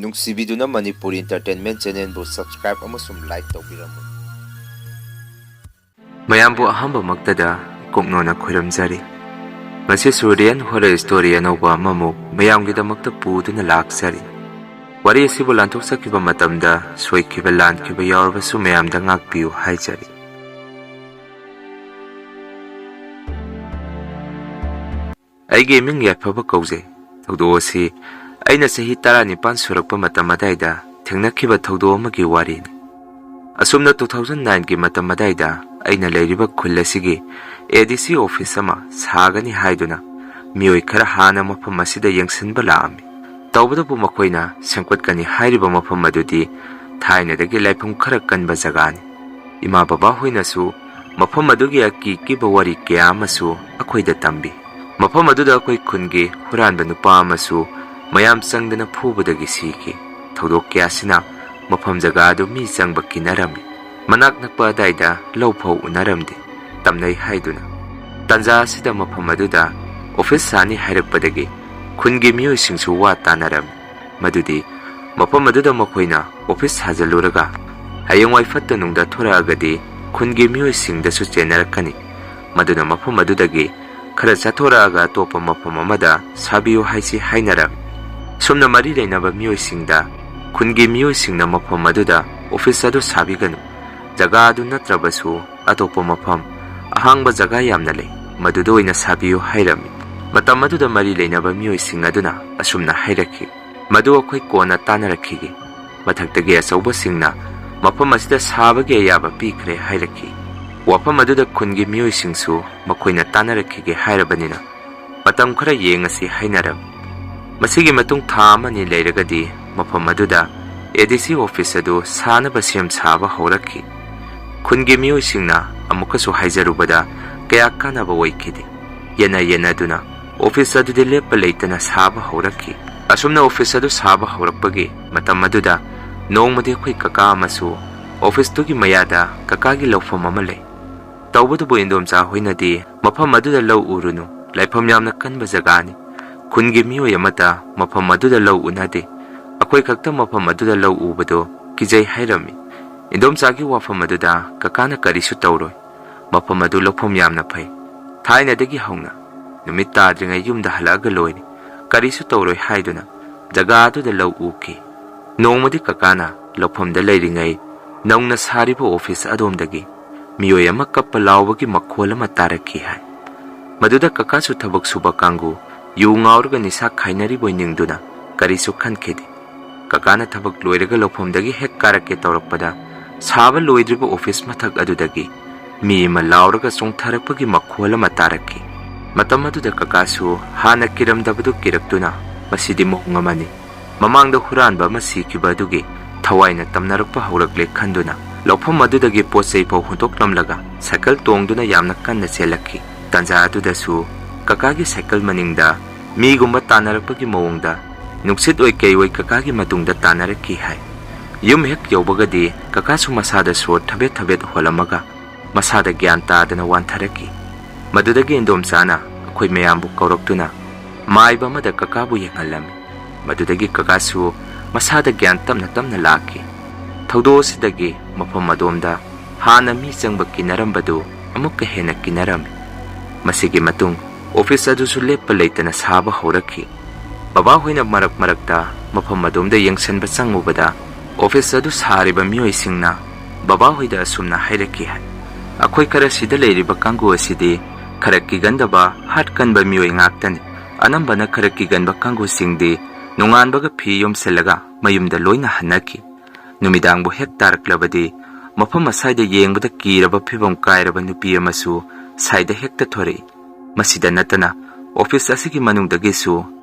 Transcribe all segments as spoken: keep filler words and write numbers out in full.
ꯅꯨꯡꯁꯤꯕꯤꯗꯨꯅ Manipuri Entertainment Channelꯕꯨ subscribe ꯑꯃꯁꯨꯡ like ꯇꯧꯕꯤꯔꯝꯃꯨ꯫ ꯃꯌꯥꯝꯕꯨ ꯑꯍꯥꯟꯕꯃꯛꯇꯗ ꯀꯣꯛꯅꯣꯟꯅ ꯈꯣꯏꯔꯝꯖꯔꯤ꯫ ꯉꯁꯤꯁꯨ Real Horror Story ꯑꯅꯧꯕ ꯑꯃꯃꯨꯛ ꯃꯌꯥꯝꯒꯤꯗꯃꯛꯇ ꯄꯨꯗꯨꯅ ꯂꯥꯛꯆꯔꯤ꯫ ꯋꯥꯔꯤ ꯑꯁꯤꯕꯨ ꯂꯥꯟꯊꯣꯛꯆꯈꯤꯕ ꯃꯇꯝꯗ ꯁꯣꯏꯈꯤꯕ ꯂꯥꯟꯈꯤꯕ ꯌꯥꯎꯔꯕꯁꯨ ꯃꯌꯥꯝꯗ ꯉꯥꯛꯄꯤꯌꯨ ꯍꯥꯏꯖꯔꯤ꯫ ꯑꯩꯒꯤ ꯃꯤꯡ ꯌꯥꯏꯐꯕ ꯀꯧꯖꯩ꯫ ꯊꯧꯗꯣꯛ ꯑꯁꯤ ꯑꯩꯅ ꯆꯍꯤ ꯇꯔꯥꯅꯤꯄꯥꯟ ꯁꯨꯔꯛꯄ ꯃꯇꯝ ꯑꯗꯥꯏꯗ ꯊꯦꯡꯅꯈꯤꯕ ꯊꯧꯗꯣꯛ ꯑꯃꯒꯤ ꯋꯥꯔꯤꯅꯤ꯫ ꯑꯁꯨꯝꯅ two thousand nineꯒꯤ ꯃꯇꯝ ꯑꯗꯥꯏꯗ ꯑꯩꯅ ꯂꯩꯔꯤꯕ ꯈꯨꯜ ꯑꯁꯤꯒꯤ ADC office ꯑꯃ ꯁꯥꯒꯅꯤ ꯍꯥꯏꯗꯨꯅ ꯃꯤꯑꯣꯏ ꯈꯔ ꯍꯥꯟꯅ ꯃꯐꯝ ꯑꯁꯤꯗ ꯌꯦꯡꯁꯤꯟꯕ ꯂꯥꯛꯑꯝꯃꯤ꯫ ꯇꯧꯕꯇꯕꯨ ꯃꯈꯣꯏꯅ ꯁꯦꯝꯒꯠꯀꯅꯤ ꯍꯥꯏꯔꯤꯕ ꯃꯐꯝ ꯑꯗꯨꯗꯤ ꯊꯥꯏꯅꯗꯒꯤ ꯂꯥꯏꯐꯝ ꯈꯔ ꯀꯟꯕ ꯖꯒꯥꯅꯤ꯫ ꯏꯃꯥ ꯕꯕꯥ ꯍꯣꯏꯅꯁꯨ ꯃꯐꯝ ꯑꯗꯨꯒꯤ ꯑꯀꯤ ꯑꯀꯤꯕ ꯋꯥꯔꯤ ꯀꯌꯥ ꯑꯃꯁꯨ ꯑꯩꯈꯣꯏꯗ ꯇꯝꯕꯤ꯫ ꯃꯐꯝ ꯑꯗꯨꯗ ꯑꯩꯈꯣꯏ ꯈꯨꯟꯒꯤ ꯍꯨꯔꯥꯟꯕ ꯅꯨꯄꯥ ꯑꯃꯁꯨ ꯃꯌꯥꯝ ꯆꯪꯗꯅ ꯐꯨꯕꯗꯒꯤ ꯁꯤꯈꯤ꯫ ꯊꯧꯗꯣꯛ ꯀꯌꯥꯁꯤꯅ ꯃꯐꯝ ꯖꯒꯥ ꯑꯗꯨ ꯃꯤ ꯆꯪꯕ ꯀꯤꯅꯔꯝꯃꯤ꯫ ꯃꯅꯥꯛ ꯅꯛꯄ ꯑꯗꯥꯏꯗ ꯂꯧ ꯐꯥꯎ ꯎꯅꯔꯝꯗꯦ, ꯇꯝꯅꯩ ꯍꯥꯏꯗꯨꯅ꯫ ꯇꯥꯟꯖꯥ ꯑꯁꯤꯗ ꯃꯐꯝ ꯑꯗꯨꯗ office ꯁꯥꯅꯤ ꯍꯥꯏꯔꯛꯄꯗꯒꯤ ꯈꯨꯟꯒꯤ ꯃꯤꯑꯣꯏꯁꯤꯡꯁꯨ ꯋꯥ ꯇꯥꯅꯔꯝꯃꯤ꯫ ꯃꯗꯨꯗꯤ ꯃꯐꯝ ꯑꯗꯨꯗ ꯃꯈꯣꯏꯅ office ꯁꯥꯖꯜꯂꯨꯔꯒ ꯍꯌꯦꯡꯋꯥꯏ ꯐꯠꯇ ꯅꯨꯡꯗ ꯊꯣꯔꯛꯑꯒꯗꯤ ꯈꯨꯟꯒꯤ ꯃꯤꯑꯣꯏꯁꯤꯡꯗꯁꯨ ꯆꯦꯟꯅꯔꯛꯀꯅꯤ꯫ ꯃꯗꯨꯅ ꯃꯐꯝ ꯑꯗꯨꯗꯒꯤ ꯈꯔ ꯆꯠꯊꯣꯔꯛꯑꯒ ꯑꯇꯣꯞꯄ ꯃꯐꯝ ꯑꯃꯗ ꯁꯥꯕꯤꯌꯨ ꯍꯥꯏꯁꯤ ꯍꯥꯏꯅꯔꯝꯃꯤ꯫ ꯁꯨꯝꯅ ꯃꯔꯤ ꯂꯩꯅꯕ ꯃꯤꯑꯣꯏꯁꯤꯡꯗ ꯈꯨꯟꯒꯤ ꯃꯤꯑꯣꯏꯁꯤꯡꯅ ꯃꯐꯝ ꯑꯗꯨꯗ office ꯑꯗꯨ ꯁꯥꯕꯤꯒꯅꯨ, ꯖꯒꯥ ꯑꯗꯨ ꯅꯠꯇ꯭ꯔꯕꯁꯨ ꯑꯇꯣꯞꯄ ꯃꯐꯝ ꯑꯍꯥꯡꯕ ꯖꯒꯥ ꯌꯥꯝꯅ ꯂꯩ, ꯃꯗꯨꯗ ꯑꯣꯏꯅ ꯁꯥꯕꯤꯌꯨ ꯍꯥꯏꯔꯝꯃꯤ꯫ ꯃꯇꯝ ꯑꯗꯨꯗ ꯃꯔꯤ ꯂꯩꯅꯕ ꯃꯤꯑꯣꯏꯁꯤꯡ ꯑꯗꯨꯅ ꯑꯁꯨꯝꯅ ꯍꯥꯏꯔꯛꯈꯤ, "ꯃꯗꯨ ꯑꯩꯈꯣꯏ ꯀꯣꯟꯅ ꯇꯥꯟꯅꯔꯛꯈꯤꯒꯦ꯫ ꯃꯊꯛꯇꯒꯤ ꯑꯆꯧꯕꯁꯤꯡꯅ ꯃꯐꯝ ꯑꯁꯤꯗ ꯁꯥꯕꯒꯤ ꯑꯌꯥꯕ ꯄꯤꯈ꯭ꯔꯦ" ꯍꯥꯏꯔꯛꯈꯤ꯫ ꯋꯥꯐꯝ ꯑꯗꯨꯗ ꯈꯨꯟꯒꯤ ꯃꯤꯑꯣꯏꯁꯤꯡꯁꯨ ꯃꯈꯣꯏꯅ ꯇꯥꯟꯅꯔꯛꯈꯤꯒꯦ ꯍꯥꯏꯔꯕꯅꯤꯅ ꯃꯇꯝ ꯈꯔ ꯌꯦꯡꯉꯁꯤ ꯍꯥꯏꯅꯔꯝꯃꯤ꯫ ꯃꯁꯤꯒꯤ ꯃꯇꯨꯡ ꯊꯥ ꯑꯃꯅꯤ ꯂꯩꯔꯒꯗꯤ ꯃꯐꯝ ꯑꯗꯨꯗ ADC office ꯑꯗꯨ ꯁꯥꯅꯕ ꯁꯦꯝ ꯁꯥꯕ ꯍꯧꯔꯛꯈꯤ꯫ ꯈꯨꯟꯒꯤ ꯃꯤꯑꯣꯏꯁꯤꯡꯅ ꯑꯃꯨꯛꯀꯁꯨ ꯍꯥꯏꯖꯔꯨꯕꯗ ꯀꯌꯥ ꯀꯥꯟꯅꯕ ꯑꯣꯏꯈꯤꯗꯦ꯫ ꯌꯦꯟꯅ ꯌꯦꯟꯅꯗꯨꯅ office ꯑꯗꯨꯗꯤ ꯂꯦꯞꯄ ꯂꯩꯇꯅ ꯁꯥꯕ ꯍꯧꯔꯛꯈꯤ꯫ ꯑꯁꯨꯝꯅ office ꯑꯗꯨ ꯁꯥꯕ ꯍꯧꯔꯛꯄꯒꯤ ꯃꯇꯝ ꯑꯗꯨꯗ ꯅꯣꯡꯃꯗꯤ ꯑꯩꯈꯣꯏ ꯀꯀꯥ ꯑꯃꯁꯨ office ꯇꯨꯒꯤ ꯃꯌꯥꯗ ꯀꯀꯥꯒꯤ ꯂꯧꯐꯝ ꯑꯃ ꯂꯩ꯫ ꯇꯧꯕꯇꯕꯨ ꯏꯟꯗꯣꯝꯆꯥ ꯍꯣꯏꯅꯗꯤ ꯃꯐꯝ ꯑꯗꯨꯗ ꯂꯧ ꯎꯔꯨꯅꯨ, ꯂꯥꯏꯐꯝ ꯌꯥꯝꯅ ꯀꯟꯕ ꯖꯒꯥꯅꯤ, ꯈꯨꯟꯒꯤ ꯃꯤꯑꯣꯏ ꯑꯃꯠꯇ ꯃꯐꯝ ꯑꯗꯨꯗ ꯂꯧ ꯎꯅꯗꯦ, ꯑꯩꯈꯣꯏ ꯈꯛꯇ ꯃꯐꯝ ꯑꯗꯨꯗ ꯂꯧ ꯎꯕꯗꯣ ꯀꯤꯖꯩ ꯍꯥꯏꯔꯝꯃꯤ꯫ ꯏꯟꯗꯣꯝꯆꯥꯒꯤ ꯋꯥꯐꯝ ꯑꯗꯨꯗ ꯀꯀꯥꯅ ꯀꯔꯤꯁꯨ ꯇꯧꯔꯣꯏ, ꯃꯐꯝ ꯑꯗꯨ ꯂꯧꯐꯝ ꯌꯥꯝꯅ ꯐꯩ, ꯊꯥꯏꯅꯗꯒꯤ ꯍꯧꯅ ꯅꯨꯃꯤꯠ ꯇꯥꯗ꯭ꯔꯤꯉꯩ ꯌꯨꯝꯗ ꯍꯜꯂꯛꯑꯒ ꯂꯣꯏꯔꯦ, ꯀꯔꯤꯁꯨ ꯇꯧꯔꯣꯏ ꯍꯥꯏꯗꯨꯅ ꯖꯒꯥ ꯑꯗꯨꯗ ꯂꯧ ꯎꯈꯤ꯫ ꯅꯣꯡꯃꯗꯤ ꯀꯀꯥꯅ ꯂꯧꯐꯝꯗ ꯂꯩꯔꯤꯉꯩ ꯅꯧꯅ ꯁꯥꯔꯤꯕ ꯑꯣꯐꯤꯁ ꯑꯗꯣꯝꯗꯒꯤ ꯃꯤꯑꯣꯏ ꯑꯃ ꯀꯞꯄ ꯂꯥꯎꯕꯒꯤ ꯃꯈꯣꯜ ꯑꯃ ꯇꯥꯔꯛꯈꯤ ꯍꯥꯏ꯫ ꯃꯗꯨꯗ ꯀꯀꯥꯁꯨ ꯊꯕꯛ ꯁꯨꯕ ꯀꯥꯡꯕꯨ ꯌꯨ ꯉꯥꯎꯔꯒ ꯅꯤꯁꯥ ꯈꯥꯏꯅꯔꯤꯕꯣꯏ ꯅꯤꯡꯗꯨꯅ ꯀꯔꯤꯁꯨ ꯈꯟꯈꯤꯗꯦ꯫ ꯀꯀꯥꯅ ꯊꯕꯛ ꯂꯣꯏꯔꯒ ꯂꯧꯐꯝꯗꯒꯤ ꯍꯦꯛ ꯀꯥꯔꯛꯀꯦ ꯇꯧꯔꯛꯄꯗ ꯁꯥꯕ ꯂꯣꯏꯗ꯭ꯔꯤꯕ ꯑꯣꯐꯤꯁ ꯃꯊꯛ ꯑꯗꯨꯗꯒꯤ ꯃꯤ ꯑꯃ ꯂꯥꯎꯔꯒ ꯆꯣꯡꯊꯔꯛꯄꯒꯤ ꯃꯈꯣꯜ ꯑꯃ ꯇꯥꯔꯛꯈꯤ꯫ ꯃꯇꯝ ꯑꯗꯨꯗ ꯀꯀꯥꯁꯨ ꯍꯥꯟꯅ ꯀꯤꯔꯝꯗꯕꯗꯨ ꯀꯤꯔꯛꯇꯨꯅ, "ꯃꯁꯤꯗꯤ ꯃꯑꯣꯡ ꯑꯃꯅꯤ, ꯃꯃꯥꯡꯗ ꯍꯨꯔꯥꯟꯕ ꯑꯃ ꯁꯤꯈꯤꯕ ꯑꯗꯨꯒꯤ ꯊꯋꯥꯏꯅ ꯇꯝꯅꯔꯛꯄ ꯍꯧꯔꯛꯂꯦ" ꯈꯟꯗꯨꯅ ꯂꯧꯐꯝ ꯑꯗꯨꯗꯒꯤ ꯄꯣꯠ ꯆꯩ ꯐꯥꯎ ꯍꯨꯟꯗꯣꯛꯂꯝꯂꯒ ꯁꯥꯏꯀꯜ ꯇꯣꯡꯗꯨꯅ ꯌꯥꯝꯅ ꯀꯟꯅ ꯆꯦꯜꯂꯛꯈꯤ꯫ ꯇꯥꯟꯖꯥ ꯑꯗꯨꯗꯁꯨ ꯀꯀꯥꯒꯤ ꯁꯥꯏꯀꯜ ꯃꯅꯤꯡꯗ ꯃꯤꯒꯨꯝꯕ ꯇꯥꯟꯅꯔꯛꯄꯒꯤ ꯃꯑꯣꯡꯗ ꯅꯨꯡꯁꯤꯠ ꯑꯣꯏ ꯀꯩ ꯑꯣꯏ ꯀꯀꯥꯒꯤ ꯃꯇꯨꯡꯗ ꯇꯥꯟꯅꯔꯛꯈꯤ ꯍꯥꯏ꯫ ꯌꯨꯝ ꯍꯦꯛ ꯌꯧꯕꯒꯗꯤ ꯀꯀꯥꯁꯨ ꯃꯁꯥꯗ ꯁꯣꯔ ꯊꯕꯦꯠ ꯊꯕꯦꯠ ꯍꯣꯜꯂꯝꯃꯒ ꯃꯁꯥꯗ ꯒ꯭ꯌꯥꯟ ꯇꯥꯗꯅ ꯋꯥꯟꯊꯔꯛꯈꯤ꯫ ꯃꯗꯨꯗꯒꯤ ꯏꯟꯗꯣꯝꯆꯥꯅ ꯑꯩꯈꯣꯏ ꯃꯌꯥꯝꯕꯨ ꯀꯧꯔꯛꯇꯨꯅ ꯃꯥꯏꯕ ꯑꯃꯗ ꯀꯀꯥꯕꯨ ꯌꯦꯡꯍꯜꯂꯝꯃꯤ꯫ ꯃꯗꯨꯗꯒꯤ ꯀꯀꯥꯁꯨ ꯃꯁꯥꯗ ꯒ꯭ꯌꯥꯟ ꯇꯞꯅ ꯇꯞꯅ ꯂꯥꯛꯈꯤ꯫ ꯊꯧꯗꯣꯛ ꯑꯁꯤꯗꯒꯤ ꯃꯐꯝ ꯑꯗꯣꯝꯗ ꯍꯥꯟꯅ ꯃꯤ ꯆꯪꯕ ꯀꯤꯅꯔꯝꯕꯗꯨ ꯑꯃꯨꯛꯀ ꯍꯦꯟꯅ ꯀꯤꯅꯔꯝꯃꯤ꯫ ꯃꯁꯤꯒꯤ ꯃꯇꯨꯡ ꯑꯣꯐꯤꯁ ꯑꯗꯨꯁꯨ ꯂꯦꯞꯄ ꯂꯩꯇꯅ ꯁꯥꯕ ꯍꯧꯔꯛꯈꯤ꯫ ꯕꯕꯥꯍꯣꯏꯅ ꯃꯔꯛ ꯃꯔꯛꯇ ꯃꯐꯝ ꯑꯗꯣꯝꯗ ꯌꯦꯡꯁꯤꯟꯕ ꯆꯪꯉꯨꯕꯗ ꯑꯣꯐꯤꯁ ꯑꯗꯨ ꯁꯥꯔꯤꯕ ꯃꯤꯑꯣꯏꯁꯤꯡꯅ ꯕꯕꯥꯍꯣꯏꯗ ꯑꯁꯨꯝꯅ ꯍꯥꯏꯔꯛꯈꯤ ꯍꯥꯏ, "ꯑꯩꯈꯣꯏ ꯈꯔ ꯁꯤꯗ ꯂꯩꯔꯤꯕ ꯀꯥꯡꯕꯨ ꯑꯁꯤꯗꯤ ꯈꯔ ꯀꯤꯒꯟꯗꯕ, ꯍꯥꯠꯀꯟꯕ ꯃꯤꯑꯣꯏ ꯉꯥꯛꯇꯅꯤ꯫ ꯑꯅꯝꯕꯅ ꯈꯔ ꯀꯤꯒꯟꯕ ꯀꯥꯡꯕꯨꯁꯤꯡꯗꯤ ꯅꯣꯡꯉꯥꯟꯕꯒ ꯐꯤ ꯌꯣꯝꯁꯤꯜꯂꯒ ꯃꯌꯨꯝꯗ ꯂꯣꯏꯅ ꯍꯟꯅꯈꯤ꯫ ꯅꯨꯃꯤꯗꯥꯡꯕꯨ ꯍꯦꯛ ꯇꯥꯔꯛꯂꯕꯗꯤ ꯃꯐꯝ ꯑꯁꯥꯏꯗ ꯌꯦꯡꯕꯗ ꯀꯤꯔꯕ ꯐꯤꯕꯝ ꯀꯥꯏꯔꯕ ꯅꯨꯄꯤ ꯑꯃꯁꯨ ꯁꯥꯏꯗ ꯍꯦꯛꯇ ꯊꯣꯔꯛꯏ꯫ ꯃꯁꯤꯗ ꯅꯠꯇꯅ ꯑꯣꯐꯤꯁ ꯑꯁꯤꯒꯤ ꯃꯅꯨꯡꯗꯒꯤꯁꯨ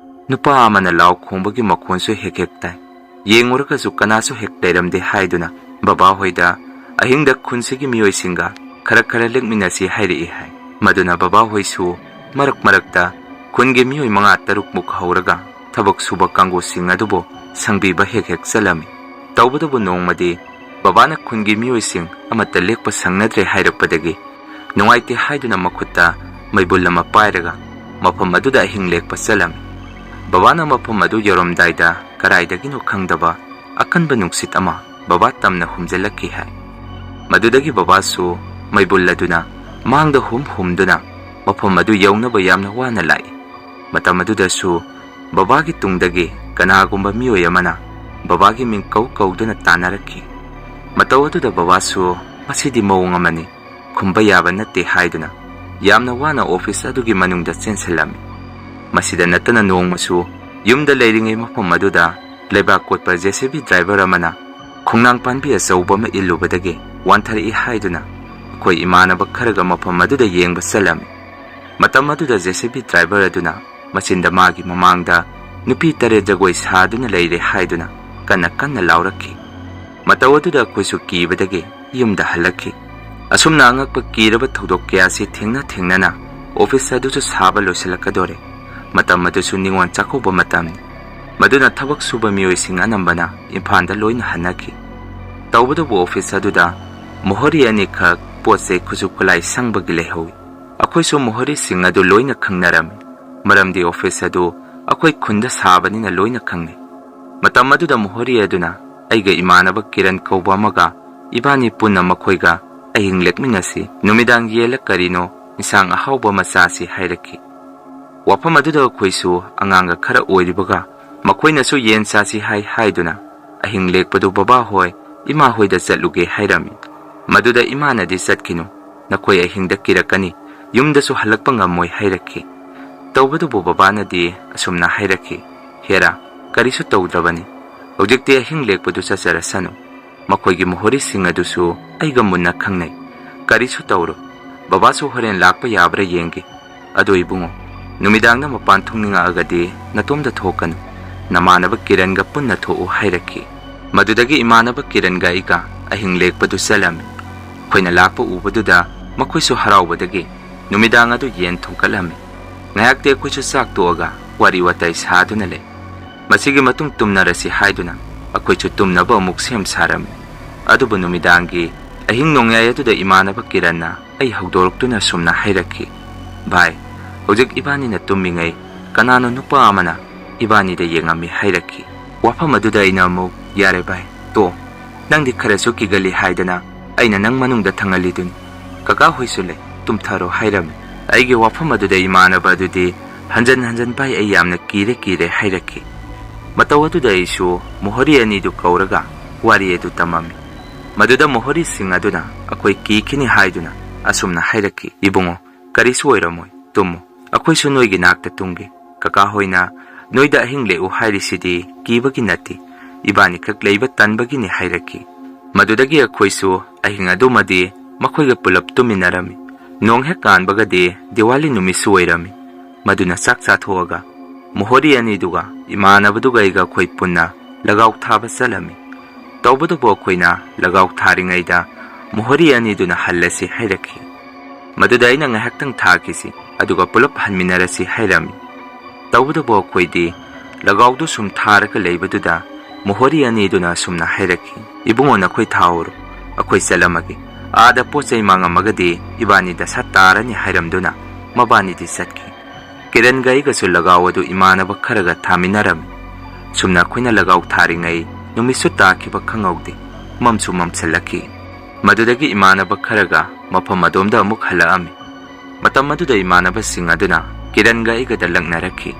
ꯅꯨꯄꯥ ꯑꯃꯅ ꯂꯥꯎ ꯈꯣꯡꯕꯒꯤ ꯃꯈꯣꯟꯁꯨ ꯍꯦꯛ ꯍꯦꯛ ꯇꯥꯏ꯫ ꯌꯦꯡꯉꯨꯔꯒꯁꯨ ꯀꯅꯥꯁꯨ ꯍꯦꯛ ꯂꯩꯔꯝꯗꯦ" ꯍꯥꯏꯗꯨꯅ ꯕꯕꯥꯍꯣꯏꯗ ꯑꯍꯤꯡꯗ ꯈꯨꯟꯁꯤꯒꯤ ꯃꯤꯑꯣꯏꯁꯤꯡꯒ ꯈꯔ ꯈꯔ ꯂꯦꯛꯃꯤꯟꯅꯁꯤ ꯍꯥꯏꯔꯛꯏ ꯍꯥꯏ꯫ ꯃꯗꯨꯅ ꯕꯕꯥꯍꯣꯏꯁꯨ ꯃꯔꯛ ꯃꯔꯛꯇ ꯈꯨꯟꯒꯤ ꯃꯤꯑꯣꯏ ꯃꯉꯥ ꯇꯔꯨꯛꯃꯨꯛ ꯍꯧꯔꯒ ꯊꯕꯛ ꯁꯨꯕ ꯀꯥꯡꯕꯨꯁꯤꯡ ꯑꯗꯨꯕꯨ ꯁꯪꯕꯤꯕ ꯍꯦꯛ ꯍꯦꯛ ꯆꯠꯂꯝꯃꯤ꯫ ꯇꯧꯕꯇꯕꯨ ꯅꯣꯡꯃꯗꯤ ꯕꯕꯥꯅ ꯈꯨꯟꯒꯤ ꯃꯤꯑꯣꯏꯁꯤꯡ ꯑꯃꯠꯇ ꯂꯦꯛꯄ ꯁꯪꯅꯗ꯭ꯔꯦ ꯍꯥꯏꯔꯛꯄꯗꯒꯤ ꯅꯨꯡꯉꯥꯏꯇꯦ ꯍꯥꯏꯗꯨꯅ ꯃꯈꯨꯠꯇ ꯃꯩꯕꯨꯜ ꯑꯃ ꯄꯥꯏꯔꯒ ꯃꯐꯝ ꯑꯗꯨꯗ ꯑꯍꯤꯡ ꯂꯦꯛꯄ ꯆꯠꯂꯝꯃꯤ꯫ ꯕꯕꯥꯅ ꯃꯐꯝ ꯑꯗꯨ ꯌꯧꯔꯝꯗꯥꯏꯗ ꯀꯗꯥꯏꯗꯒꯤꯅꯣ ꯈꯪꯗꯕ ꯑꯀꯟꯕ ꯅꯨꯡꯁꯤꯠ ꯑꯃ ꯕꯕꯥ ꯇꯝꯅ ꯍꯨꯝꯖꯤꯜꯂꯛꯈꯤ ꯍꯥꯏ꯫ ꯃꯗꯨꯗꯒꯤ ꯕꯕꯥꯁꯨ ꯃꯩꯕꯨꯜ ꯑꯗꯨꯅ ꯃꯥꯡꯗ ꯍꯨꯝ ꯍꯨꯝꯗꯨꯅ ꯃꯐꯝ ꯑꯗꯨ ꯌꯧꯅꯕ ꯌꯥꯝꯅ ꯋꯥꯅ ꯂꯥꯛꯏ꯫ ꯃꯇꯝ ꯑꯗꯨꯗꯁꯨ ꯕꯕꯥꯒꯤ ꯇꯨꯡꯗꯒꯤ ꯀꯅꯥꯒꯨꯝꯕ ꯃꯤꯑꯣꯏ ꯑꯃꯅ ꯕꯕꯥꯒꯤ ꯃꯤꯡ ꯀꯧ ꯀꯧꯗꯨꯅ ꯇꯥꯟꯅꯔꯛꯈꯤ꯫ ꯃꯇꯧ ꯑꯗꯨꯗ ꯕꯕꯥꯁꯨ "ꯃꯁꯤꯗꯤ ꯃꯑꯣꯡ ꯑꯃꯅꯤ, ꯈꯨꯝꯕ ꯌꯥꯕ ꯅꯠꯇꯦ" ꯍꯥꯏꯗꯨꯅ ꯌꯥꯝꯅ ꯋꯥꯅ ꯑꯣꯐꯤꯁ ꯑꯗꯨꯒꯤ ꯃꯅꯨꯡꯗ ꯆꯦꯟꯁꯤꯜꯂꯝꯃꯤ꯫ ꯃꯁꯤꯗ ꯅꯠꯇꯅ ꯅꯣꯡꯃꯁꯨ ꯌꯨꯝꯗ ꯂꯩꯔꯤꯉꯩ ꯃꯐꯝ ꯑꯗꯨꯗ ꯂꯩꯕꯥꯛ ꯀꯣꯠꯄ ꯖꯦ ꯁꯤ ꯕꯤ ꯗ꯭ꯔꯥꯏꯚꯔ ꯑꯃꯅ ꯈꯣꯡꯅꯥꯡ ꯄꯥꯟꯕꯤ ꯑꯆꯧꯕ ꯑꯃ ꯏꯜꯂꯨꯕꯗꯒꯤ ꯋꯥꯟꯊꯔꯛꯏ ꯍꯥꯏꯗꯨꯅ ꯑꯩꯈꯣꯏ ꯏꯃꯥꯟꯅꯕ ꯈꯔꯒ ꯃꯐꯝ ꯑꯗꯨꯗ ꯌꯦꯡꯕ ꯆꯠꯂꯝꯃꯤ꯫ ꯃꯇꯝ ꯑꯗꯨꯗ ꯖꯦ ꯁꯤ ꯕꯤ ꯗ꯭ꯔꯥꯏꯚꯔ ꯑꯗꯨꯅ ꯃꯆꯤꯟꯗ ꯃꯥꯒꯤ ꯃꯃꯥꯡꯗ ꯅꯨꯄꯤ ꯇꯔꯦꯠ ꯖꯒꯣꯏ ꯁꯥꯗꯨꯅ ꯂꯩꯔꯦ ꯍꯥꯏꯗꯨꯅ ꯀꯟꯅ ꯀꯟꯅ ꯂꯥꯎꯔꯛꯈꯤ꯫ ꯃꯇꯧ ꯑꯗꯨꯗ ꯑꯩꯈꯣꯏꯁꯨ ꯀꯤꯕꯗꯒꯤ ꯌꯨꯝꯗ ꯍꯜꯂꯛꯈꯤ꯫ ꯑꯁꯨꯝꯅ ꯑꯉꯛꯄ ꯀꯤꯔꯕ ꯊꯧꯗꯣꯛ ꯀꯌꯥꯁꯤ ꯊꯦꯡꯅ ꯊꯦꯡꯅꯅ ꯑꯣꯐꯤꯁ ꯑꯗꯨꯁꯨ ꯁꯥꯕ ꯂꯣꯏꯁꯤꯜꯂꯛꯀꯗꯣꯔꯦ꯫ ꯃꯇꯝ ꯑꯗꯨꯁꯨ ꯅꯤꯉꯣꯜ ꯆꯥꯛꯀꯧꯕ ꯃꯇꯝꯅꯤ꯫ ꯃꯗꯨꯅ ꯊꯕꯛ ꯁꯨꯕ ꯃꯤꯑꯣꯏꯁꯤꯡ ꯑꯅꯝꯕꯅ ꯏꯝꯐꯥꯜꯗ ꯂꯣꯏꯅ ꯍꯟꯅꯈꯤ꯫ ꯇꯧꯕꯇꯕꯨ ꯑꯣꯐꯤꯁ ꯑꯗꯨꯗ ꯃꯣꯍꯣꯔꯤ ꯑꯅꯤꯈꯛ ꯄꯣꯠ ꯆꯩ ꯈꯨꯠꯁꯨ ꯈꯨꯠꯂꯥꯏ ꯁꯪꯕꯒꯤ ꯂꯩꯍꯧꯏ꯫ ꯑꯩꯈꯣꯏꯁꯨ ꯃꯣꯍꯣꯔꯤꯁꯤꯡ ꯑꯗꯨ ꯂꯣꯏꯅ ꯈꯪꯅꯔꯝꯃꯤ, ꯃꯔꯝꯗꯤ ꯑꯣꯐꯤꯁ ꯑꯗꯨ ꯑꯩꯈꯣꯏ ꯈꯨꯟꯗ ꯁꯥꯕꯅꯤꯅ ꯂꯣꯏꯅ ꯈꯪꯅꯩ꯫ ꯃꯇꯝ ꯑꯗꯨꯗ ꯃꯣꯍꯣꯔꯤ ꯑꯗꯨꯅ ꯑꯩꯒ ꯏꯃꯥꯟꯅꯕ ꯀꯤꯔꯟ ꯀꯧꯕ ꯑꯃꯒ ꯏꯕꯥꯅꯤ ꯄꯨꯟꯅ ꯃꯈꯣꯏꯒ "ꯑꯍꯤꯡ ꯂꯦꯛꯃꯤꯟꯅꯁꯤ, ꯅꯨꯃꯤꯗꯥꯡ ꯌꯦꯜꯂ ꯀꯔꯤꯅꯣ ꯏꯟꯁꯥꯡ ꯑꯍꯥꯎꯕ ꯑꯃ ꯆꯥꯁꯤ" ꯍꯥꯏꯔꯛꯈꯤ꯫ ꯋꯥꯐꯝ ꯑꯗꯨꯗ ꯑꯩꯈꯣꯏꯁꯨ ꯑꯉꯥꯡꯒ ꯈꯔ ꯑꯣꯏꯔꯤꯕꯒ ꯃꯈꯣꯏꯅꯁꯨ ꯌꯦꯟ ꯆꯥꯁꯤ ꯍꯥꯏ ꯍꯥꯏꯗꯨꯅ ꯑꯍꯤꯡ ꯂꯦꯛꯄꯗꯨ ꯕꯕꯥ ꯍꯣꯏ, ꯏꯃꯥ ꯍꯣꯏꯗ ꯆꯠꯂꯨꯒꯦ ꯍꯥꯏꯔꯝꯃꯤ꯫ ꯃꯗꯨꯗ ꯏꯃꯥꯅꯗꯤ "ꯆꯠꯈꯤꯅꯨ, ꯅꯈꯣꯏ ꯑꯍꯤꯡꯗ ꯀꯤꯔꯛꯀꯅꯤ, ꯌꯨꯝꯗꯁꯨ ꯍꯜꯂꯛꯄ ꯉꯝꯃꯣꯏ" ꯍꯥꯏꯔꯛꯈꯤ꯫ ꯇꯧꯕꯇꯕꯨ ꯕꯕꯥꯅꯗꯤ ꯑꯁꯨꯝꯅ ꯍꯥꯏꯔꯛꯈꯤ, "ꯍꯦꯔꯥ, ꯀꯔꯤꯁꯨ ꯇꯧꯗ꯭ꯔꯕꯅꯤ, ꯍꯧꯖꯤꯛꯇꯤ ꯑꯍꯤꯡ ꯂꯦꯛꯄꯗꯨ ꯆꯠꯆꯔꯁꯅꯨ꯫ ꯃꯈꯣꯏꯒꯤ ꯃꯣꯍꯣꯔꯤꯁꯤꯡ ꯑꯗꯨꯁꯨ ꯑꯩꯒ ꯃꯨꯟꯅ ꯈꯪꯅꯩ꯫ ꯀꯔꯤꯁꯨ ꯇꯧꯔꯣꯏ꯫ ꯕꯕꯥꯁꯨ ꯍꯣꯔꯦꯟ ꯂꯥꯛꯄ ꯌꯥꯕ꯭ꯔꯥ ꯌꯦꯡꯒꯦ꯫ ꯑꯗꯣ ꯏꯕꯨꯡꯉꯣ, ꯅꯨꯃꯤꯗꯥꯡꯗ ꯃꯄꯥꯟ ꯊꯣꯛꯅꯤꯡꯉꯛꯑꯒꯗꯤ ꯅꯇꯣꯝꯗ ꯊꯣꯛꯀꯅꯨ꯫ ꯅꯃꯥꯟꯅꯕ ꯀꯤꯔꯟꯒ ꯄꯨꯟꯅ ꯊꯣꯛꯎ" ꯍꯥꯏꯔꯛꯈꯤ꯫ ꯃꯗꯨꯗꯒꯤ ꯏꯃꯥꯟꯅꯕ ꯀꯤꯔꯟꯒ ꯑꯩꯒ ꯑꯍꯤꯡ ꯂꯦꯛꯄꯗꯨ ꯆꯠꯂꯝꯃꯤ꯫ ꯑꯩꯈꯣꯏꯅ ꯂꯥꯛꯄ ꯎꯕꯗꯨꯗ ꯃꯈꯣꯏꯁꯨ ꯍꯔꯥꯎꯕꯗꯒꯤ ꯅꯨꯃꯤꯗꯥꯡ ꯑꯗꯨ ꯌꯦꯟ ꯊꯣꯡꯒꯠꯂꯝꯃꯤ꯫ ꯉꯥꯏꯍꯥꯛꯇꯤ ꯑꯩꯈꯣꯏꯁꯨ ꯆꯥꯛ ꯇꯣꯛꯑꯒ ꯋꯥꯔꯤ ꯋꯥꯇꯥꯏ ꯁꯥꯗꯨꯅ ꯂꯩ꯫ ꯃꯁꯤꯒꯤ ꯃꯇꯨꯡ ꯇꯨꯝꯅꯔꯁꯤ ꯍꯥꯏꯗꯨꯅ ꯑꯩꯈꯣꯏꯁꯨ ꯇꯨꯝꯅꯕ ꯑꯃꯨꯛ ꯁꯦꯝ ꯁꯥꯔꯝꯃꯤ꯫ ꯑꯗꯨꯕꯨ ꯅꯨꯃꯤꯗꯥꯡꯒꯤ ꯑꯍꯤꯡ ꯅꯣꯡꯌꯥꯏ ꯑꯗꯨꯗ ꯏꯃꯥꯟꯅꯕ ꯀꯤꯔꯟꯅ ꯑꯩ ꯍꯧꯗꯣꯔꯛꯇꯨꯅ ꯁꯨꯝꯅ ꯍꯥꯏꯔꯛꯈꯤ, "ꯚꯥꯏ, ꯍꯧꯖꯤꯛ ꯏꯕꯥꯅꯤꯅ ꯇꯨꯝꯃꯤꯉꯩ ꯀꯅꯥꯅꯣ ꯅꯨꯄꯥ ꯑꯃꯅ ꯏꯕꯥꯅꯤꯗ ꯌꯦꯡꯉꯝꯃꯤ" ꯍꯥꯏꯔꯛꯈꯤ꯫ ꯋꯥꯐꯝ ꯑꯗꯨꯗ ꯑꯩꯅ ꯑꯃꯨꯛ, "ꯌꯥꯔꯦ ꯚꯥꯏ, ꯇꯣ, ꯅꯪꯗꯤ ꯈꯔꯁꯨ ꯀꯤꯒꯜꯂꯤ ꯍꯥꯏꯗꯅ ꯑꯩꯅ ꯅꯪ ꯃꯅꯨꯡꯗ ꯊꯪꯍꯜꯂꯤꯗꯨꯅꯤ꯫ ꯀꯀꯥ ꯍꯣꯏꯁꯨ ꯂꯩ, ꯇꯨꯝꯊꯔꯣ" ꯍꯥꯏꯔꯝꯃꯤ꯫ ꯑꯩꯒꯤ ꯋꯥꯐꯝ ꯑꯗꯨꯗ ꯏꯃꯥꯟꯅꯕ ꯑꯗꯨꯗꯤ ꯍꯟꯖꯟ ꯍꯟꯖꯟ, "ꯚꯥꯏ, ꯑꯩ ꯌꯥꯝꯅ ꯀꯤꯔꯦ, ꯀꯤꯔꯦ" ꯍꯥꯏꯔꯛꯈꯤ꯫ ꯃꯇꯧ ꯑꯗꯨꯗ ꯑꯩꯁꯨ ꯃꯣꯍꯣꯔꯤ ꯑꯅꯤꯗꯨ ꯀꯧꯔꯒ ꯋꯥꯔꯤ ꯑꯗꯨ ꯇꯝꯃꯝꯃꯤ꯫ ꯃꯗꯨꯗ ꯃꯣꯍꯣꯔꯤꯁꯤꯡ ꯑꯗꯨꯅ ꯑꯩꯈꯣꯏ ꯀꯤꯈꯤꯅꯤ ꯍꯥꯏꯗꯨꯅ ꯑꯁꯨꯝꯅ ꯍꯥꯏꯔꯛꯈꯤ, "ꯏꯕꯨꯡꯉꯣ, ꯀꯔꯤꯁꯨ ꯑꯣꯏꯔꯝꯃꯣꯏ, ꯇꯨꯝꯃꯨ꯫ ꯑꯩꯈꯣꯏꯁꯨ ꯅꯣꯏꯒꯤ ꯅꯥꯛꯇ ꯇꯨꯝꯒꯦ꯫ ꯀꯀꯥ ꯍꯣꯏꯅ ꯅꯣꯏꯗ ꯑꯍꯤꯡ ꯂꯦꯛꯎ ꯍꯥꯏꯔꯤꯁꯤꯗꯤ ꯀꯤꯕꯒꯤ ꯅꯠꯇꯦ, ꯏꯕꯥꯅꯤꯈꯛ ꯂꯩꯕ ꯇꯟꯕꯒꯤꯅꯤ" ꯍꯥꯏꯔꯛꯈꯤ꯫ ꯃꯗꯨꯗꯒꯤ ꯑꯩꯈꯣꯏꯁꯨ ꯑꯍꯤꯡ ꯑꯗꯨꯃꯗꯤ ꯃꯈꯣꯏꯒ ꯄꯨꯂꯞ ꯇꯨꯝꯃꯤꯟꯅꯔꯝꯃꯤ꯫ ꯅꯣꯡ ꯍꯦꯛ ꯀꯥꯟꯕꯒꯗꯤ ꯗꯤꯋꯥꯂꯤ ꯅꯨꯃꯤꯠꯁꯨ ꯑꯣꯏꯔꯝꯃꯤ꯫ ꯃꯗꯨꯅ ꯆꯥꯛ ꯆꯥꯊꯣꯛꯑꯒ ꯃꯣꯍꯣꯔꯤ ꯑꯅꯤꯗꯨꯒ ꯏꯃꯥꯟꯅꯕꯗꯨꯒ ꯑꯩꯒ ꯑꯩꯈꯣꯏ ꯄꯨꯟꯅ ꯂꯒꯥꯎ ꯊꯥꯕ ꯆꯠꯂꯝꯃꯤ꯫ ꯇꯧꯕꯇꯕꯨ ꯑꯩꯈꯣꯏꯅ ꯂꯒꯥꯎ ꯊꯥꯔꯤꯉꯩꯗ ꯃꯣꯍꯣꯔꯤ ꯑꯅꯤꯗꯨꯅ ꯍꯜꯂꯁꯤ ꯍꯥꯏꯔꯛꯈꯤ꯫ ꯃꯗꯨꯗ ꯑꯩꯅ ꯉꯥꯏꯍꯥꯛꯇꯪ ꯊꯥꯈꯤꯁꯤ, ꯑꯗꯨꯒ ꯄꯨꯂꯞ ꯍꯟꯃꯤꯟꯅꯔꯁꯤ ꯍꯥꯏꯔꯝꯃꯤ꯫ ꯇꯧꯕꯇꯕꯨ ꯑꯩꯈꯣꯏꯗꯤ ꯂꯒꯥꯎꯗꯨ ꯁꯨꯝ ꯊꯥꯔꯒ ꯂꯩꯕꯗꯨꯗ ꯃꯣꯍꯣꯔꯤ ꯑꯅꯤꯗꯨꯅ ꯑꯁꯨꯝꯅ ꯍꯥꯏꯔꯛꯈꯤ, "ꯏꯕꯨꯡꯉꯣ, ꯅꯈꯣꯏ ꯊꯥꯍꯧꯔꯣ, ꯑꯩꯈꯣꯏ ꯆꯠꯂꯝꯃꯒꯦ꯫ ꯑꯥꯗ ꯄꯣꯠ ꯆꯩ ꯃꯥꯡꯉꯝꯃꯒꯗꯤ ꯏꯕꯥꯅꯤ ꯗꯁꯥ ꯇꯥꯔꯅꯤ" ꯍꯥꯏꯔꯝꯗꯨꯅ ꯃꯕꯥꯅꯤꯗꯤ ꯆꯠꯈꯤ꯫ ꯀꯤꯔꯟꯒ ꯑꯩꯒꯁꯨ ꯂꯒꯥꯎ ꯑꯗꯨ ꯏꯃꯥꯟꯅꯕ ꯈꯔꯒ ꯊꯥꯃꯤꯟꯅꯔꯝꯃꯤ꯫ ꯁꯨꯝꯅ ꯑꯩꯈꯣꯏꯅ ꯂꯒꯥꯎ ꯊꯥꯔꯤꯉꯩ ꯅꯨꯃꯤꯠꯁꯨ ꯇꯥꯈꯤꯕ ꯈꯪꯍꯧꯗꯦ, ꯃꯝꯁꯨ ꯃꯝꯁꯤꯜꯂꯛꯈꯤ꯫ ꯃꯗꯨꯗꯒꯤ ꯏꯃꯥꯟꯅꯕ ꯈꯔꯒ ꯃꯐꯝ ꯑꯗꯣꯝꯗ ꯑꯃꯨꯛ ꯍꯜꯂꯛꯑꯝꯃꯤ꯫ ꯃꯇꯝ ꯑꯗꯨꯗ ꯏꯃꯥꯟꯅꯕꯁꯤꯡ ꯑꯗꯨꯅ ꯀꯤꯔꯟꯒ ꯑꯩꯒꯗ ꯂꯛꯅꯔꯛꯈꯤ,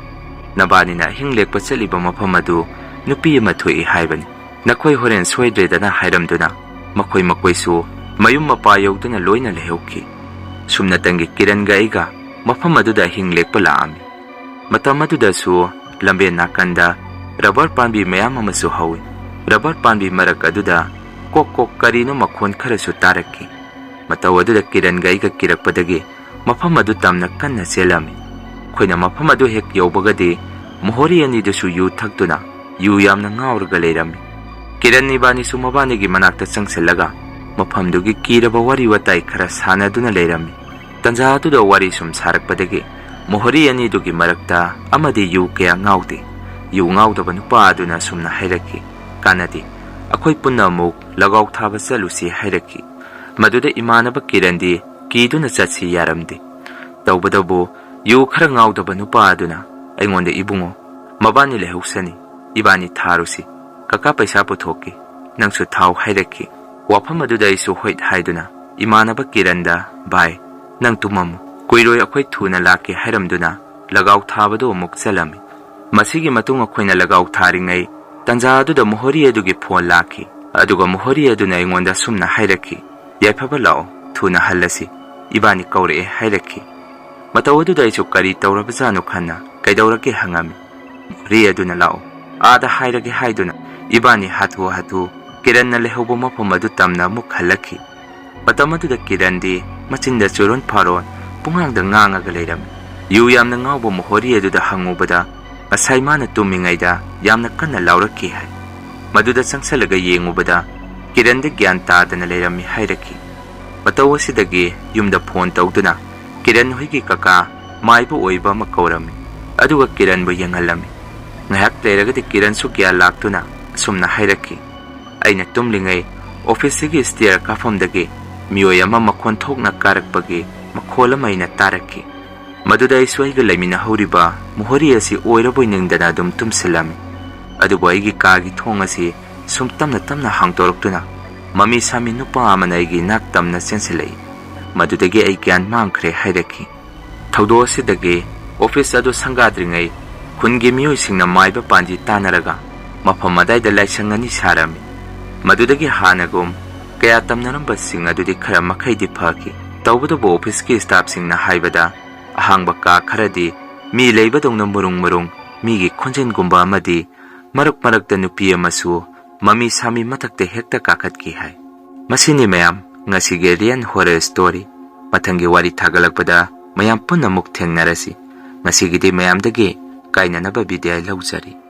"ꯅꯕꯥꯅꯤꯅ ꯑꯍꯤꯡ ꯂꯦꯛꯄ ꯆꯠꯂꯤꯕ ꯃꯐꯝ ꯑꯗꯨ ꯅꯨꯄꯤ ꯑꯃ ꯊꯣꯛꯏ ꯍꯥꯏꯕꯅꯤ, ꯅꯈꯣꯏ ꯍꯣꯔꯦꯟ ꯁꯣꯏꯗ꯭ꯔꯦꯗꯅ" ꯍꯥꯏꯔꯝꯗꯨꯅ ꯃꯈꯣꯏ ꯃꯈꯣꯏꯁꯨ ꯃꯌꯨꯝ ꯃꯄꯥ ꯌꯧꯗꯨꯅ ꯂꯣꯏꯅ ꯂꯩꯍꯧꯈꯤ꯫ ꯁꯨꯝꯅꯇꯪꯒꯤ ꯀꯤꯔꯟꯒ ꯑꯩꯒ ꯃꯐꯝ ꯑꯗꯨꯗ ꯑꯍꯤꯡ ꯂꯦꯛꯄ ꯂꯥꯛꯑꯝꯃꯤ꯫ ꯃꯇꯝ ꯑꯗꯨꯗꯁꯨ ꯂꯝꯕꯦꯟ ꯅꯥꯀꯟꯗ ꯔꯕꯔ ꯄꯥꯝꯕꯤ ꯃꯌꯥꯝ ꯑꯃꯁꯨ ꯍꯧꯏ꯫ ꯔꯕꯔ ꯄꯥꯝꯕꯤ ꯃꯔꯛ ꯑꯗꯨꯗ ꯀꯣꯛ ꯀꯣꯛ ꯀꯔꯤꯅꯣ ꯃꯈꯣꯟ ꯈꯔꯁꯨ ꯇꯥꯔꯛꯈꯤ꯫ ꯃꯇꯧ ꯑꯗꯨꯗ ꯀꯤꯔꯟꯒ ꯑꯩꯒ ꯀꯤꯔꯛꯄꯗꯒꯤ ꯃꯐꯝ ꯑꯗꯨ ꯇꯝꯅ ꯀꯟꯅ ꯆꯦꯜꯂꯝꯃꯤ꯫ ꯑꯩꯈꯣꯏꯅ ꯃꯐꯝ ꯑꯗꯨ ꯍꯦꯛ ꯌꯧꯕꯒꯗꯤ ꯃꯣꯍꯣꯔꯤ ꯑꯅꯤꯗꯨꯁꯨ ꯌꯨ ꯊꯛꯇꯨꯅ ꯌꯨ ꯌꯥꯝꯅ ꯉꯥꯎꯔꯒ ꯂꯩꯔꯝꯃꯤ꯫ ꯀꯤꯔꯟ ꯏꯕꯥꯅꯤꯁꯨ ꯃꯕꯥꯅꯤꯒꯤ ꯃꯅꯥꯛꯇ ꯆꯪꯁꯤꯜꯂꯒ ꯃꯐꯝꯗꯨꯒꯤ ꯀꯤꯔꯕ ꯋꯥꯔꯤ ꯋꯥꯇꯥꯏ ꯈꯔ ꯁꯥꯟꯅꯗꯨꯅ ꯂꯩꯔꯝꯃꯤ꯫ ꯇꯟꯖꯥ ꯑꯗꯨꯗ ꯋꯥꯔꯤ ꯁꯨꯝ ꯁꯥꯔꯛꯄꯗꯒꯤ ꯃꯣꯍꯣꯔꯤ ꯑꯅꯤꯗꯨꯒꯤ ꯃꯔꯛꯇ ꯑꯃꯗꯤ ꯌꯨ ꯀꯌꯥ ꯉꯥꯎꯗꯦ, ꯌꯨ ꯉꯥꯎꯗꯕ ꯅꯨꯄꯥ ꯑꯗꯨꯅ ꯑꯁꯨꯝꯅ ꯍꯥꯏꯔꯛꯈꯤ, "ꯀꯥꯟꯅꯗꯦ, ꯑꯩꯈꯣꯏ ꯄꯨꯟꯅ ꯑꯃꯨꯛ ꯂꯒꯥꯎ ꯊꯥꯕ ꯆꯠꯂꯨꯁꯤ" ꯍꯥꯏꯔꯛꯈꯤ꯫ ꯃꯗꯨꯗ ꯏꯃꯥꯟꯅꯕ ꯀꯤꯔꯟꯗꯤ ꯀꯤꯗꯨꯅ ꯆꯠꯁꯤ ꯌꯥꯔꯝꯗꯦ꯫ ꯇꯧꯕꯇꯕꯨ ꯌꯨ ꯈꯔ ꯉꯥꯎꯗꯕ ꯅꯨꯄꯥ ꯑꯗꯨꯅ ꯑꯩꯉꯣꯟꯗ, "ꯏꯕꯨꯡꯉꯣ, ꯃꯕꯥꯅꯤ ꯂꯩꯍꯧꯁꯅꯤ, ꯏꯕꯥꯅꯤ ꯊꯥꯔꯨꯁꯤ꯫ ꯀꯀꯥ ꯄꯩꯁꯥ ꯄꯨꯊꯣꯛꯀꯦ, ꯅꯪꯁꯨ ꯊꯥꯎ" ꯍꯥꯏꯔꯛꯈꯤ꯫ ꯋꯥꯐꯝ ꯑꯗꯨꯗ ꯑꯩꯁꯨ ꯍꯣꯏ ꯍꯥꯏꯗꯨꯅ ꯏꯃꯥꯟꯅꯕ ꯀꯤꯔꯟꯗ, "ꯚꯥꯏ, ꯅꯪ ꯇꯨꯝꯃꯝꯃꯨ, ꯀꯨꯏꯔꯣꯏ, ꯑꯩꯈꯣꯏ ꯊꯨꯅ ꯂꯥꯛꯀꯦ" ꯍꯥꯏꯔꯝꯗꯨꯅ ꯂꯒꯥꯎ ꯊꯥꯕꯗꯨ ꯑꯃꯨꯛ ꯆꯠꯂꯝꯃꯤ꯫ ꯃꯁꯤꯒꯤ ꯃꯇꯨꯡ ꯑꯩꯈꯣꯏꯅ ꯂꯒꯥꯎ ꯊꯥꯔꯤꯉꯩ ꯇꯟꯖꯥ ꯑꯗꯨꯗ ꯃꯣꯍꯣꯔꯤ ꯑꯗꯨꯒꯤ ꯐꯣꯟ ꯂꯥꯛꯈꯤ꯫ ꯑꯗꯨꯒ ꯃꯣꯍꯣꯔꯤ ꯑꯗꯨꯅ ꯑꯩꯉꯣꯟꯗ ꯑꯁꯨꯝꯅ ꯍꯥꯏꯔꯛꯈꯤ, "ꯌꯥꯏꯐꯕ, ꯂꯥꯛꯑꯣ, ꯊꯨꯅ ꯍꯜꯂꯁꯤ, ꯏꯕꯥꯅꯤ ꯀꯧꯔꯛꯑꯦ" ꯍꯥꯏꯔꯛꯈꯤ꯫ ꯃꯇꯧ ꯑꯗꯨꯗ ꯑꯩꯁꯨ ꯀꯔꯤ ꯇꯧꯔꯕꯖꯥꯠꯅꯣ ꯈꯟꯅ "ꯀꯩꯗꯧꯔꯒꯦ?" ꯍꯪꯉꯝꯃꯤ꯫ ꯃꯣꯍꯣꯔꯤ ꯑꯗꯨꯅ, "ꯂꯥꯛꯑꯣ, ꯑꯥꯗ ꯍꯥꯏꯔꯒꯦ" ꯍꯥꯏꯗꯨꯅ ꯏꯕꯥꯅꯤ ꯍꯥꯊꯨ ꯍꯥꯊꯨ ꯀꯤꯔꯟꯅ ꯂꯩꯍꯧꯕ ꯃꯐꯝ ꯑꯗꯨ ꯇꯝꯅ ꯑꯃꯨꯛ ꯍꯜꯂꯛꯈꯤ꯫ ꯃꯇꯝ ꯑꯗꯨꯗ ꯀꯤꯔꯟꯗꯤ ꯃꯆꯤꯟꯗ ꯆꯨꯔꯣꯟ ꯐꯥꯔꯣꯟ ꯄꯨꯡꯉꯥꯡꯗ ꯉꯥꯡꯉꯒ ꯂꯩꯔꯝꯃꯤ꯫ ꯌꯨ ꯌꯥꯝꯅ ꯉꯥꯎꯕ ꯃꯣꯍꯣꯔꯤ ꯑꯗꯨꯗ ꯍꯪꯉꯨꯕꯗ ꯉꯁꯥꯏ ꯃꯥꯅ ꯇꯨꯝꯃꯤꯉꯩꯗ ꯌꯥꯝꯅ ꯀꯟꯅ ꯂꯥꯎꯔꯛꯈꯤ ꯍꯥꯏ꯫ ꯃꯗꯨꯗ ꯆꯪꯁꯜꯂꯒ ꯌꯦꯡꯉꯨꯕꯗ ꯀꯤꯔꯟꯗꯤ ꯒ꯭ꯌꯥꯟ ꯇꯥꯗꯅ ꯂꯩꯔꯝꯃꯤ ꯍꯥꯏꯔꯛꯈꯤ꯫ ꯃꯇꯧ ꯑꯁꯤꯗꯒꯤ ꯌꯨꯝꯗ ꯐꯣꯟ ꯇꯧꯗꯨꯅ ꯀꯤꯔꯟ ꯍꯣꯏꯒꯤ ꯀꯀꯥ ꯃꯥꯏꯕ ꯑꯣꯏꯕ ꯑꯃ ꯀꯧꯔꯝꯃꯤ, ꯑꯗꯨꯒ ꯀꯤꯔꯟꯕꯨ ꯌꯦꯡꯍꯜꯂꯝꯃꯤ꯫ ꯉꯥꯏꯍꯥꯛ ꯂꯩꯔꯒꯗꯤ ꯀꯤꯔꯟꯁꯨ ꯒ꯭ꯌꯥꯟ ꯂꯥꯛꯇꯨꯅ ꯑꯁꯨꯝꯅ ꯍꯥꯏꯔꯛꯈꯤ, "ꯑꯩꯅ ꯇꯨꯝꯂꯤꯉꯩ ꯑꯣꯐꯤꯁꯁꯤꯒꯤ ꯁ꯭ꯇꯦꯌꯔ ꯀꯥꯐꯝꯗꯒꯤ ꯃꯤꯑꯣꯏ ꯑꯃ ꯃꯈꯣꯟ ꯊꯣꯛꯅ ꯀꯥꯔꯛꯄꯒꯤ ꯃꯈꯣꯜ ꯑꯃ ꯑꯩꯅ ꯇꯥꯔꯛꯈꯤ꯫ ꯃꯗꯨꯗ ꯑꯩꯁꯨ ꯑꯩꯒ ꯂꯩꯃꯤꯟꯅꯍꯧꯔꯤꯕ ꯃꯣꯍꯣꯔꯤ ꯑꯁꯤ ꯑꯣꯏꯔꯕꯣꯏ ꯅꯤꯡꯗꯅ ꯑꯗꯨꯝ ꯇꯨꯝꯁꯤꯜꯂꯝꯃꯤ꯫ ꯑꯗꯨꯕꯨ ꯑꯩꯒꯤ ꯀꯥꯒꯤ ꯊꯣꯡ ꯑꯁꯤ ꯁꯨꯝ ꯇꯞꯅ ꯇꯞꯅ ꯍꯥꯡꯗꯣꯔꯛꯇꯨꯅ ꯃꯃꯤ ꯁꯥꯃꯤ ꯅꯨꯄꯥ ꯑꯃꯅ ꯑꯩꯒꯤ ꯅꯥꯛ ꯇꯝꯅ ꯆꯦꯟꯁꯤꯜꯂꯛꯏ꯫ ꯃꯗꯨꯗꯒꯤ ꯑꯩ ꯒ꯭ꯌꯥꯟ ꯃꯥꯡꯈ꯭ꯔꯦ" ꯍꯥꯏꯔꯛꯈꯤ꯫ ꯊꯧꯗꯣꯛ ꯑꯁꯤꯗꯒꯤ ꯑꯣꯐꯤꯁ ꯑꯗꯨ ꯁꯪꯒꯥꯗ꯭ꯔꯤꯉꯩ ꯈꯨꯟꯒꯤ ꯃꯤꯑꯣꯏꯁꯤꯡꯅ ꯃꯥꯏꯕ ꯄꯥꯟꯖꯤ ꯇꯥꯟꯅꯔꯒ ꯃꯐꯝ ꯑꯗꯥꯏꯗ ꯂꯥꯏꯁꯪ ꯑꯅꯤ ꯁꯥꯔꯝꯃꯤ꯫ ꯃꯗꯨꯗꯒꯤ ꯍꯥꯟꯅꯒꯨꯝ ꯀꯌꯥ ꯇꯝꯅꯔꯝꯕꯁꯤꯡ ꯑꯗꯨꯗꯤ ꯈꯔ ꯃꯈꯩꯗꯤ ꯐꯈꯤ꯫ ꯇꯧꯕꯇꯕꯨ ꯑꯣꯐꯤꯁꯀꯤ ꯁ꯭ꯇꯥꯐꯁꯤꯡꯅ ꯍꯥꯏꯕꯗ ꯑꯍꯥꯡꯕ ꯀꯥ ꯈꯔꯗꯤ ꯃꯤ ꯂꯩꯕꯗꯧꯅ ꯃꯔꯨꯡ ꯃꯔꯨꯡ, ꯃꯤꯒꯤ ꯈꯣꯟꯖꯦꯜꯒꯨꯝꯕ ꯑꯃꯗꯤ ꯃꯔꯛ ꯃꯔꯛꯇ ꯅꯨꯄꯤ ꯑꯃꯁꯨ ꯃꯃꯤ ꯁꯥꯃꯤ ꯃꯊꯛꯇ ꯍꯦꯛꯇ ꯀꯥꯈꯠꯈꯤ ꯍꯥꯏ꯫ ꯃꯁꯤꯅꯤ ꯃꯌꯥꯝ ꯉꯁꯤꯒꯤ Aryan Horror Story꯫ ꯃꯊꯪꯒꯤ ꯋꯥꯔꯤ ꯊꯥꯒꯠꯂꯛꯄꯗ ꯃꯌꯥꯝ ꯄꯨꯟꯅ ꯑꯃꯨꯛ ꯊꯦꯡꯅꯔꯁꯤ꯫ ꯉꯁꯤꯒꯤꯗꯤ ꯃꯌꯥꯝꯗꯒꯤ ꯀꯥꯏꯅꯅꯕ ꯕꯤꯗꯥꯏ ꯂꯧꯖꯔꯤ꯫